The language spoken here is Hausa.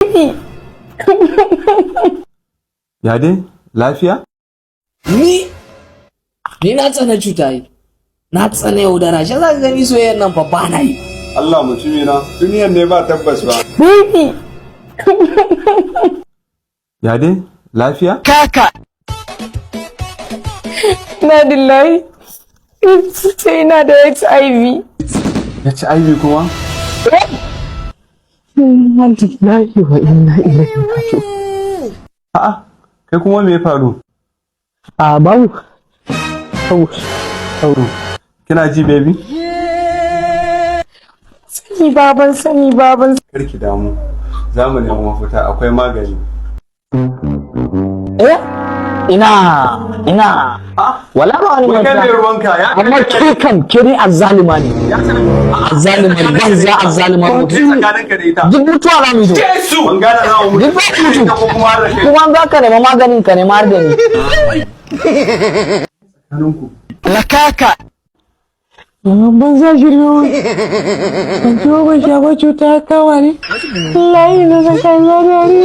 Baby. Ya dai? Lafiya? Ni na tsana cuta yi. Na tsana yaudara, shi za ka gani soyayyar nan fa ba na yi. Allah mutumina, duniyar ne ba tabbas ba. Baby. Ya dai? Lafiya? Na lillahi. Sai ina da HIV. HIV kuma? Inna lillahi wa inna ilaihi raji'un. A'a, kai kuma me ya faru? A, babu. Babu. Babu. Kina ji, baby? Sani baban, sani baban. Karki damu. Za mu nemi mafita, akwai magani. Eh? Ina ina. Wala ba wani Wai kai mai mafita. ruwanka ya Amma ke kan ke ne azzalima ne. Azzalima ne, banza, azzalima mutum. Tsakaninka da ita. Duk mutuwa za mu yi to. Ban gane za mu mutu. Duk za mu mutu. Ko kuma har da kai. Kuma za ka nema maganin ka nema har da ni. Tsakaninku. Yawan banza, shirme wai. Ban ci ba, ban sha ba, cuta ya kama ni. Wallahi na saka zari.